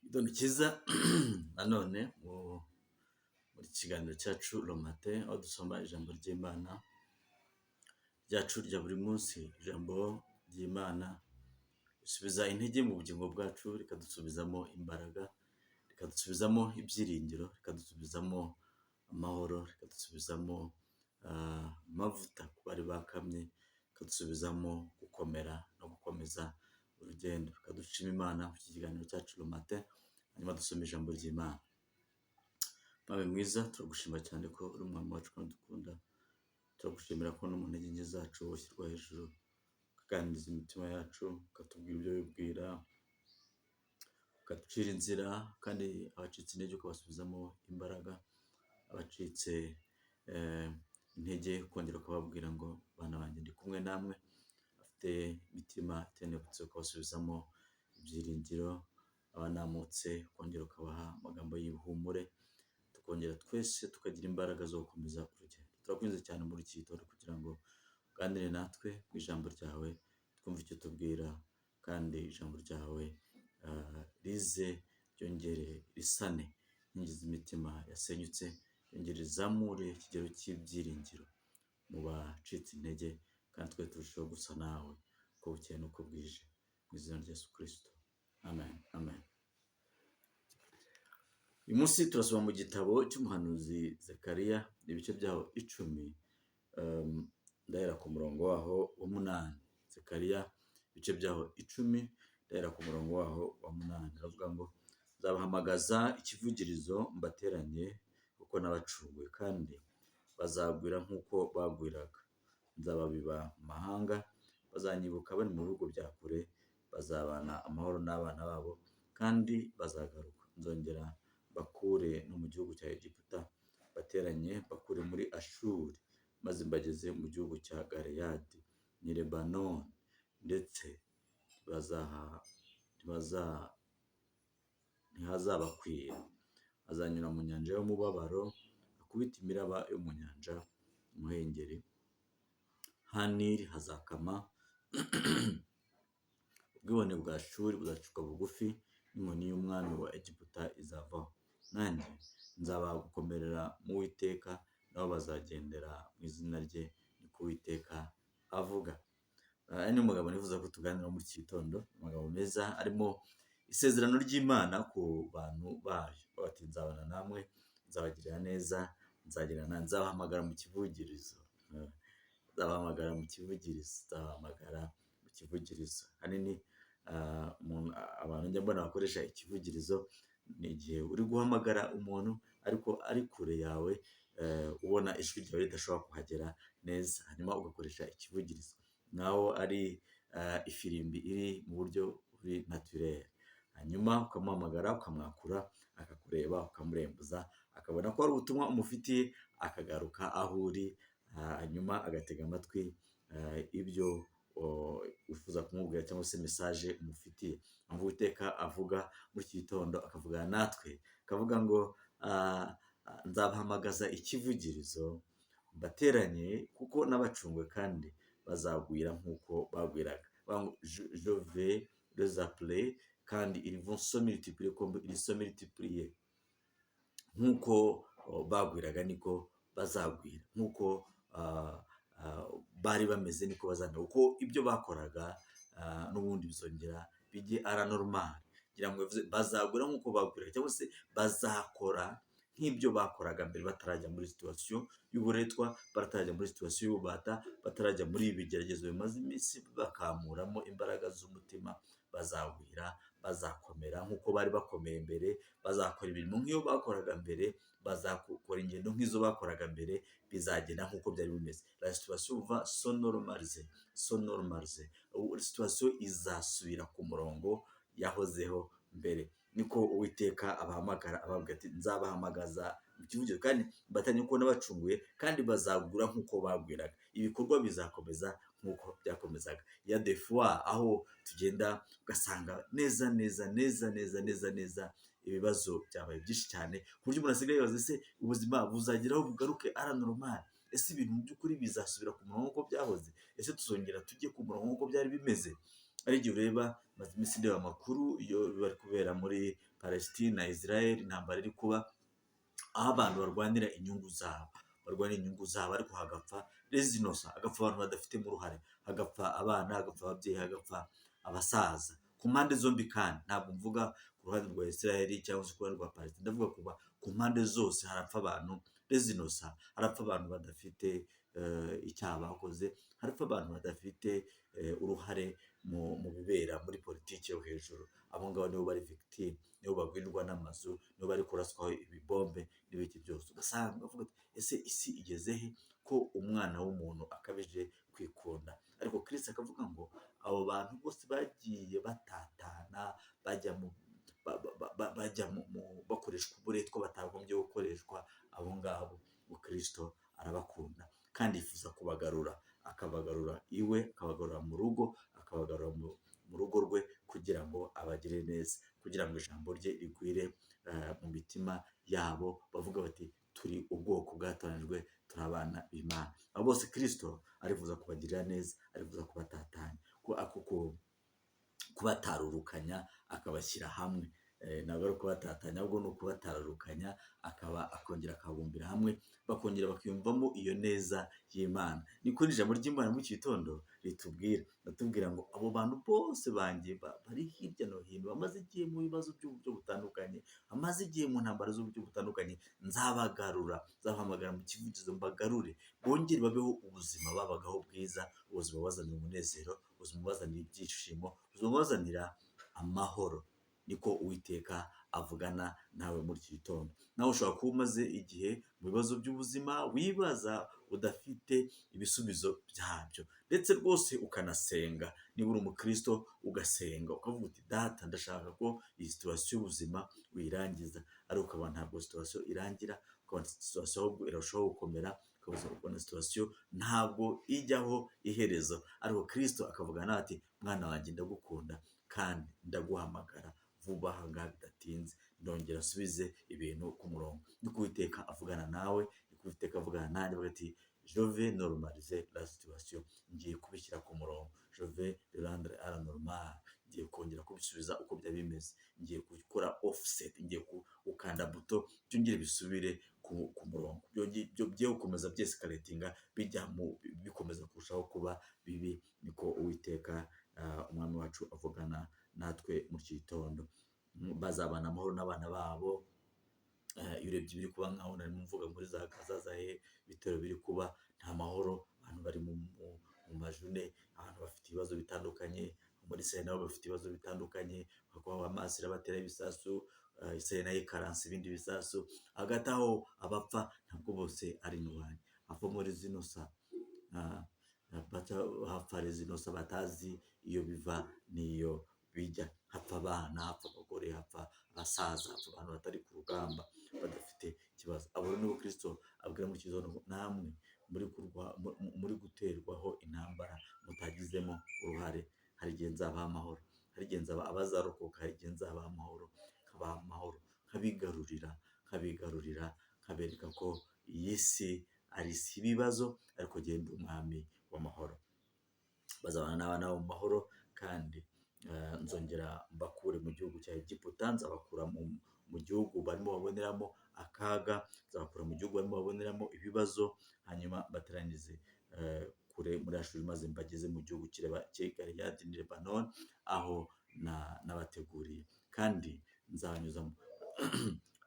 Igitondo cyiza nanone muri kiganiro cyacu Le Matin, aho dusoma ijambo ry'Imana ryacu rya buri munsi. Ijambo ry'Imana risubiza intege mu bugingo bwacu, rikadusubizamo imbaraga, rikadusubizamo ibyiringiro, rikadusubizamo amahoro, rikadusubizamo amavuta ku bari bakamye, rikadusubizamo gukomera no gukomeza urugendo. Reka dushime Imana ku kiganiro cyacu Le Matin, hanyuma dusome ijambo ry'Imana. Mwami mwiza, turagushima cyane ko uri umwami wacu kandi udukunda. Turagushimira ko no mu ntege nke zacu ushyirwa hejuru, ukaganiriza imitima yacu, ukatubwira ibyo wibwira, ukaducira inzira, kandi abacitse intege ukabasubizamo imbaraga, abacitse intege ukongera ukababwira ngo: "Bana banjye, ndi kumwe namwe." Abafite imitima itentebutse ukabasubizamo ibyiringiro, abanamutse ukongera ukabaha amagambo y'ihumure, tukongera twese tukagira imbaraga zo gukomeza urugendo. Turakwinginze cyane muri iki gitondo kugira ngo uganire natwe mu ijambo ryawe, twumve icyo utubwira, kandi ijambo ryawe rize ryongere risane inkingi z'imitima yasenyutse, ryongere rizamure ikigero cy'ibyiringiro mu bacitse intege, kandi twe turusheho gusa nawe uko bukeye n'uko bwije. Mu izina rya Yesu Kristo, amen, amen. Uyu munsi turasoma mu gitabo cy'umuhanuzi Zekariya, ibice byaho 10, ndahera ku murongo waho wa 8. Zekariya, ibice byaho 10, ndahera ku murongo waho wa 8. Aravuga ngo: "Nzabahamagaza ikivugirizo mbateranye kuko nabacunguye, kandi bazagwira nk'uko bagwiraga. Nzababiba mu mahanga, bazanyibuka bari mu bihugu bya kure, bazabana amahoro n'abana babo, kandi bazagaruka. Nzongera mbakure no mu gihugu cya Egiputa, mbateranye mbakure muri Ashuri, maze mbageze mu gihugu cya Galeyadi n'i Lebanoni, ndetse ntihazabakwira. Azanyura mu nyanja y'umubabaro, akubite imiraba yo mu nyanja imuhengeri. Ha Nili hazakama, ubwibone bwa Ashuri buzacishwa bugufi, n'inkoni y'umwami wa Egiputa izavaho. Nanjye nzabaha gukomerera mu Uwiteka, nabo bazagendera mu izina rye, niko Uwiteka avuga." Aya ni amagambo nifuza ko tuganiraho muri iki gitondo, amagambo meza arimo isezerano ry'Imana ku bantu bayo. Bati: "Nzabana namwe, nzabagirira neza, nzagirana, nzabahamagara mu kivugirizo, nzabahamagara mu kivugirizo, nzabahamagara mu kivugirizo." Ahanini abantu njya mbona bakoresha ikivugirizo ni igihe uri guhamagara umuntu ariko ari kure yawe, ubona ijwi ryawe ridashobora kuhagera neza, hanyuma ugakoresha ikivugirizo nkaho ari ifirimbi iri mu buryo buri naturel, hanyuma ukamuhamagara, ukamwakura, akakureba, ukamurembuza, akabona ko hari ubutumwa umufitiye, akagaruka aho uri, hanyuma agatega amatwi ibyo wifuza kumubwira cyangwa se message umufitiye. Uwiteka avuga muri iki gitondo, akavugana natwe, akavuga ngo: "Nzabahamagaza ikivugirizo mbateranye kuko nabacunguye, kandi bazagwira nk'uko bagwiraga." Je vais les appeler, kandi ils vont se multiplier comme ils se multipliaient. Nk'uko bagwiraga niko bazagwira, nk'uko bari bameze niko bazamera, kuko ibyo bakoraga n'ubundi bizongera bijye à la normale. Ngira ngo bivuze bazagwira nk'uko bagwiraga, cyangwa se bazakora nk'ibyo bakoraga mbere batarajya muri situation y'uburetwa, batarajya muri situation y'ububata, batarajya muri ibi bigeragezo bimaze iminsi bakamuramo imbaraga z'umutima. Bazagwira, bazakomera nk'uko bari bakomeye mbere, bazakora imirimo nk'iyo bakoraga mbere, bazakora ingendo nk'izo bakoraga mbere, bizagenda nk'uko byari bimeze. La situation va se normaliser, se normaliser. Situation izasubira ku murongo yahozeho mbere. Niko Uwiteka abahamagara, ababwira ati: "Nzabahamagaza mu kivugiro kandi mbateranye kuko nabacunguye, kandi bazagwira nk'uko bagwiraga." Ibikorwa bizakomeza nk'uko byakomezaga. Ya des fois aho tugenda ugasanga neza neza neza neza neza neza ibibazo byabaye byinshi cyane, ku buryo umuntu asigaye yibaza: ese ubuzima buzageraho bugaruke à la normale? Ese ibintu mu by'ukuri bizasubira ku murongo nk'uko byahoze? Ese tuzongera tujye ku murongo nk'uko byari bimeze? Ari igihe ureba Maze iminsi ndeba amakuru iyo bari kubera muri Palestine na Israel, intambara iri kuba, aho abantu barwanira inyungu zabo, barwanira inyungu zabo, ariko hagapfa les innocents, hagapfa abantu badafitemo uruhare, hagapfa abana, hagapfa ababyeyi, hagapfa abasaza ku mpande zombi. Kandi ntabwo mvuga ku ruhande rwa Israel cyangwa se ku ruhande rwa Palestine, ndavuga kuba ku mpande zose harapfa abantu les innocents, harapfa abantu badafite icyaha bakoze, harapfa abantu badafite uruhare mu bibera muri politiki yo hejuru. Abo ngabo nibo bari victime, nibo bagwirwa n'amazu, nibo bari kuraswaho ibibombe n'ibiki byose. Ugasanga bavuga ati: "Ese isi igeze he ko umwana w'umuntu akabije kwikunda?" Ariko Kristo akavuga ngo abo bantu bose bagiye batatana, bajya mu ba- ba- ba- bajya mu bakoreshwa uburetwa batagombye gukoreshwa, abo ngabo ngo Kristo arabakunda kandi yifuza kubagarura, akabagarura iwe, akabagarura mu rugo, akabagarura mu rugo rwe, kugira ngo abagire neza, kugira ngo ijambo rye rigwire mu mitima yabo, bavuga bati: "Turi ubwoko bwatoranijwe, turi abana b'Imana." Abo bose Kristo arifuza kubagirira neza, arifuza kubatatanya, kubatarurukanya, akabashyira hamwe. Ntabwo ari ukubatatanya, ahubwo ni ukubatarurukanya, akaba akongera akabumbira hamwe, bakongera bakiyumvamo iyo neza y'Imana. Niko ijambo ry'Imana muri iki gitondo ritubwira, riratubwira ngo abo bantu bose banjye bari hirya no hino, bamaze igihe mu bibazo by'uburyo butandukanye, bamaze igihe mu ntambara z'uburyo butandukanye, nzabagarura, nzabahamagara mu kivugizo mbagarure, bongere babeho ubuzima babagaho bwiza, ubuzima bubazanira umunezero, ubuzima bubazanira ibyishimo, ubuzima bubazanira amahoro. Niko Uwiteka avugana nawe muri iki gitondo. Nawe ushobora kuba umaze igihe mu bibazo by'ubuzima, wibaza udafite ibisubizo byabyo, ndetse rwose ukanasenga. Niba uri umukristo ugasenga ukavuga uti: "Data, ndashaka ko iyi situation y'ubuzima uyirangiza," ariko ukabona ntabwo situation irangira, ukabona situation ahubwo irarushaho gukomera, ukabona situation ntabwo ijyaho iherezo. Ariko Kristo akavuga nawe ati: "Mwana wanjye, ndagukunda kandi ndaguhamagara vuba aha ngaha bidatinze, ndongera nsubize ibintu ku murongo." Niko Uwiteka avugana nawe, niko Uwiteka avugana nanjye, avuga ati: "Je vais normaliser la situation, ngiye kubishyira ku murongo, je vais le rendre à la normale, ngiye kongera kubisubiza uko byari bimeze, ngiye gukora offset, ngiye gukanda buto byongere bisubire ku murongo, bye gukomeza byescalatinga, bijya mu bikomeza kurushaho kuba bibi." Niko Uwiteka Umwami wacu avugana natwe muri iki gitondo. Bazabana amahoro n'abana babo. Iyo urebye ibiri kuba, nkaho narimo mvuga muri za Gaza, za he, ibitero biri kuba, nta mahoro, abantu bari mu majune, abantu bafite ibibazo bitandukanye. Muri Israel nabo bafite ibibazo bitandukanye, kuko Hamas irabatera ibisasu, Israel nayo ikaransa ibindi bisasu. Hagati aho abapfa ntabwo bose ari indwanyi, abo muri zino sa hapfa les innocents batazi iyo biva n'iyo bijya, hapfa abana, hapfa abagore, hapfa abasaza, hapfa abantu batari ku rugamba, badafite ikibazo. Abo rero nibo Kristo abwira muri iki gitondo: "Namwe muri guterwaho intambara mutagizemo uruhare, hari igihe nzabaha amahoro, hari igihe nzaba abazarokoka, hari igihe nzabaha amahoro, nkabaha amahoro, nkabigarurira, nkabigarurira, nkabereka ko iyi si ari isi y'ibibazo, ariko jyewe ndi umwami w'amahoro." Bazabana n'abana babo mu mahoro, kandi nzongera mbakure mu gihugu cya Egiputa, nzabakura mu gihugu barimo baboneramo akaga, nzabakura mu gihugu barimo baboneramo ibibazo, hanyuma mbateranyirize kure muri Ashuri, maze mbageze mu gihugu cy'i Galeyadi n'i Lebanoni, aho nabateguriye. Kandi nzabanyuza,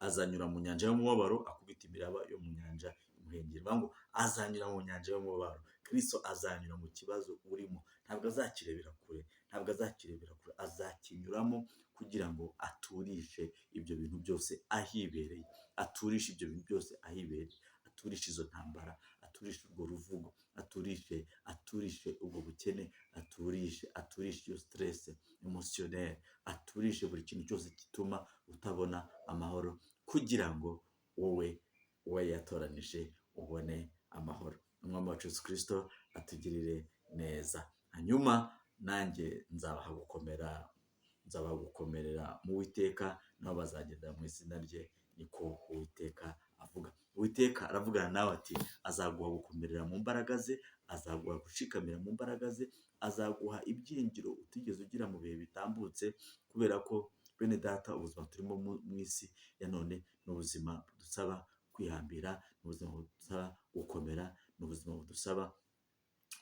azanyura mu nyanja y'umubabaro, akubita imiraba yo mu nyanja imuhengeri. Bivuga ngo azanyura mu nyanja y'umubabaro. Kristo azanyura mu kibazo urimo, ntabwo azakirebera kure, ntabwo azakirebera kure, azakinyuramo kugira ngo aturishe ibyo bintu byose ahibereye, aturishe ibyo bintu byose ahibereye, aturishe izo ntambara, aturishe urwo ruvugo, aturishe ubwo bukene, aturishe iyo stress émotionnelle, aturishe buri kintu cyose gituma utabona amahoro, kugira ngo wowe uwo yatoranije ubone amahoro. Umwami wacu Yesu Kristo atugirire neza. Hanyuma nanjye nzabaha gukomera, nzabaha gukomerera mu Uwiteka, nabo bazagendera mu izina rye, niko Uwiteka avuga. Niko Uwiteka avuga. Uwiteka aravugana nawe ati azaguha gukomerera mu mbaraga ze, azaguha gushikamira mu mbaraga ze, azaguha ibyiringiro utigeze ugira mu bihe bitambutse, kubera ko bene data, ubuzima turimo mu isi ya none ni ubuzima budusaba kwihambira, ni ubuzima budusaba gukomera, ni ubuzima budusaba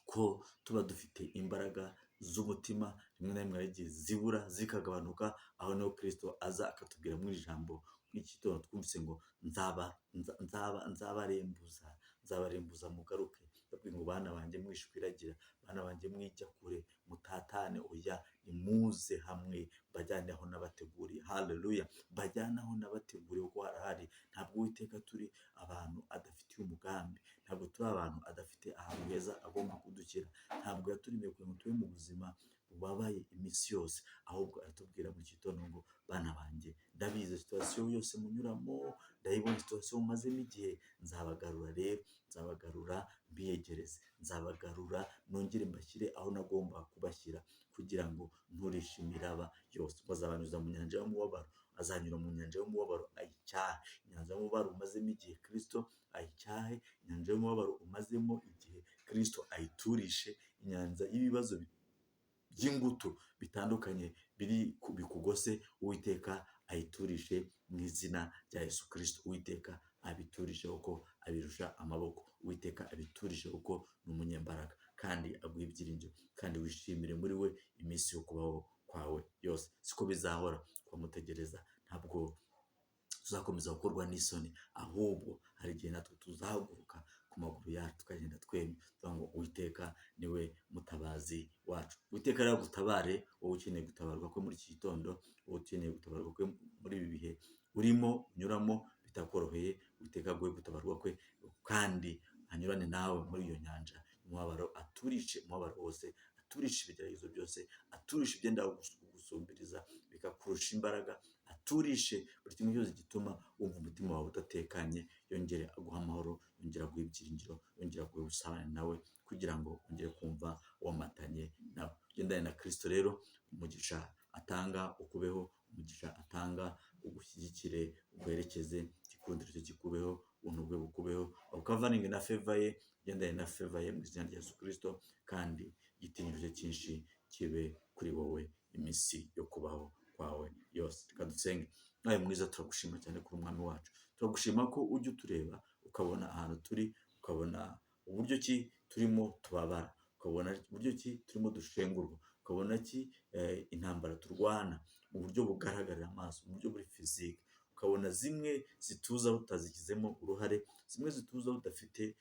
ko tuba dufite imbaraga z'umutima. Rimwe na rimwe hari igihe zibura, zikagabanuka. Aho niho Kirisito aza akatubwira mu ijambo nk'iki gitondo twumvise ngo nzaba nzabarembuza, nzabarembuza mugaruke. Ndababwira ngo bana banjye, mwishwiragira, bana banjye, mwijya kure, mutatane, oya, nimuze hamwe mbajyane aho nabateguriye. Haleluya! Mbajyane aho nabateguriye kuko harahari. Ntabwo Uwiteka turi abantu adafitiye umugambi, ntabwo turi abantu adafite ahantu heza agomba kudushyira. Ntabwo yaturemeye kugira ngo tube mu buzima bubabaye iminsi yose, ahubwo aratubwira mu gitondo ngo bana banjye, ndabizi situation yose munyuramo, ndayibona situation mumazemo igihe, nzabagarura rero, nzabagarura mbiyegereze, nzabagarura nongere mbashyire aho nagomba kubashyira kugira ngo nturishe imiraba yose. Bazabanyuza mu nyanja y'umubabaro, azanyura mu nyanja y'umubabaro ayicyahe. Inyanja y'umubabaro umazemo igihe, Kirisito ayicyahe. Inyanja y'umubabaro umazemo igihe, Kirisito ayiturishe. Inyanja y'ibibazo by'ingutu bitandukanye biri bikugose, Uwiteka ayiturishe mu izina rya Yesu Kirisito. Uwiteka abiturishe kuko abirusha amaboko. Uwiteka abiturishe kuko ni umunyembaraga, kandi aguha ibyiringiro, kandi wishimire muri we iminsi yo kubaho kwawe yose. Siko bizahora kubamutegereza, ntabwo tuzakomeza gukorwa n'isoni, ahubwo hari igihe natwe tuzahaguruka ku maguru yacu tukagenda twemye, tuvuga ngo Uwiteka niwe mutabazi wacu. Uwiteka rero agutabare, wowe ukeneye gutabarwa kwe muri iki gitondo, wowe ukeneye gutabarwa kwe muri ibi bihe urimo unyuramo bitakoroheye. Uwiteka aguhe gutabarwa kwe kandi anyurane nawe muri iyo nyanja umubabaro, aturishe umubabaro wose, aturishe ibigeragezo byose, aturishe ibyenda kugusumbiriza bikakurusha imbaraga, aturishe buri kimwe cyose gituma wumva umutima wawe udatekanye, yongere aguhe amahoro, yongere aguhe ibyiringiro, yongere aguhe ubusabane nawe kugira ngo wongere kumva womatanye nawe. Ugendane na Kirisito rero, umugisha atanga ukubeho, umugisha atanga ugushyigikire, uguherekeze, igikundiro cye kikubeho, ubuntu bwe bukubeho, ukavaringe na favor ye, ugendane na favor ye mu izina rya Yesu Kirisito, kandi igitinyiro cye cyinshi kibe kuri wowe iminsi yo kubaho kwawe yose. Reka dusenge. Nawe mwiza, turagushima cyane kuri Umwami wacu. Turagushima ko ujya utureba ukabona ahantu turi, ukabona uburyo ki turimo tubabara, ukabona uburyo ki turimo dushengurwa, ukabona ki intambara turwana mu buryo bugaragarira amaso, mu buryo buri physique, ukabona zimwe zituza tutazigizemo uruhare, zimwe zituza tudafite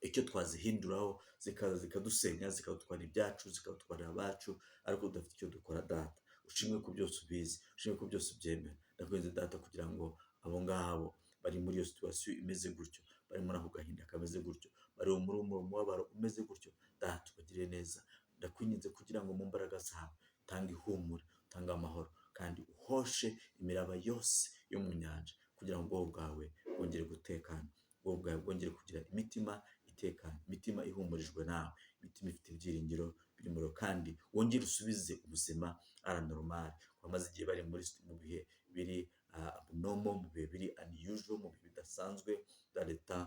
icyo twazihinduraho, zikaza zikadusenya, zikadutwara ibyacu, zikadutwarira abacu, ariko tudafite icyo dukora. Data, ushimwe ko byose ubizi, ushimwe ko byose ubyemera. Ndakwinginze Data kugira ngo abo ngabo bari muri iyo situation imeze gutyo, bari muri ako gahinda kameze gutyo, bari muri uwo mubabaro umeze gutyo, Data, ubagirire neza. Ndakwinginze kugira ngo mu mbaraga zawe utange ihumure, utange amahoro, kandi uhoshe imiraba yose yo mu nyanja kugira ngo ubwoko bwawe bwongere gutekana, ubwoko bwawe bwongere kugira imitima itekanye, imitima ihumurijwe nawe, imitima ifite ibyiringiro biri muri, kandi wongere usubize ubuzima à la normale. Bamaze igihe bari muri mu bihe biri abnormal, mu bihe biri unusual, mu bihe bidasanzwe, dans l'état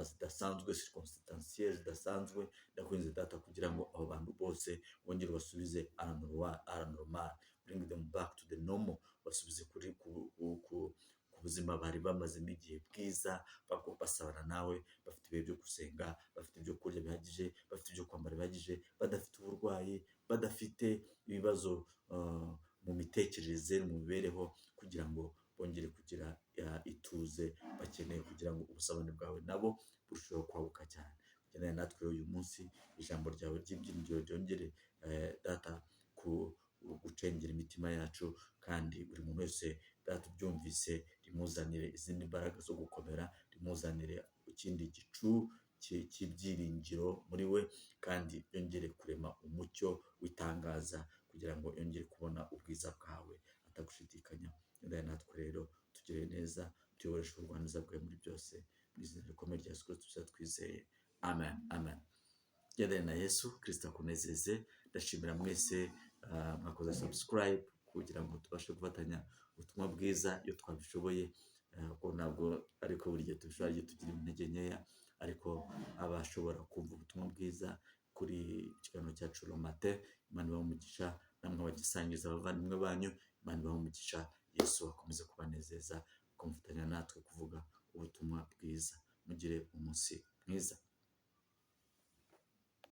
zidasanzwe, circonstanciel zidasanzwe. Ndakwinginze Data kugira ngo abo bantu bose wongere ubasubize à la normale, bring them back to the normal, basubize kuri ku buzima bari bamazemo igihe bwiza, basabana nawe, bafite ibihe byo gusenga, bafite ibyo kurya bihagije, bafite ibyo kwambara bihagije, badafite uburwayi, badafite ibibazo mu mitekerereze, mu mibereho, kugira ngo bongere kugira ituze bakeneye kugira ngo ubusabane bwawe nabo burusheho kwaguka cyane. Ugendane natwe uyu munsi, ijambo ryawe ry'ibyiringiro ryongere Data ku gucengera imitima yacu, kandi buri muntu wese Data ubyumvise rimuzanire izindi mbaraga zo gukomera, rimuzanire ikindi gicu cy'ibyiringiro muri we, kandi yongere kurema umucyo w'itangaza kugira ngo yongere kubona ubwiza bwawe atagushidikanya. Gendana natwe rero, tugirire neza, tuyoboreshe ubugwaneza bwawe muri byose, mu izina rikomeye rya Yesu Kristo twizeye, amen, amen. Gendane na Yesu Kristo akunezeze. Ndashimira mwese mwakoze subscribe. kugira ngo tubashe gufatanya ubutumwa bwiza iyo twabishoboye, kuko ntabwo ariko buri gihe tubishobora, hari igihe tugira intege nkeya, ariko abashobora kumva ubutumwa bwiza kuri ikiganiro cyacu Romate, Imana ibahe umugisha, namwe abagisangiza abavandimwe banyu, Imana ibahe umugisha, Yesu akomeze kubanezeza, kumufatanya natwe kuvuga ubutumwa bwiza. Mugire umunsi mwiza.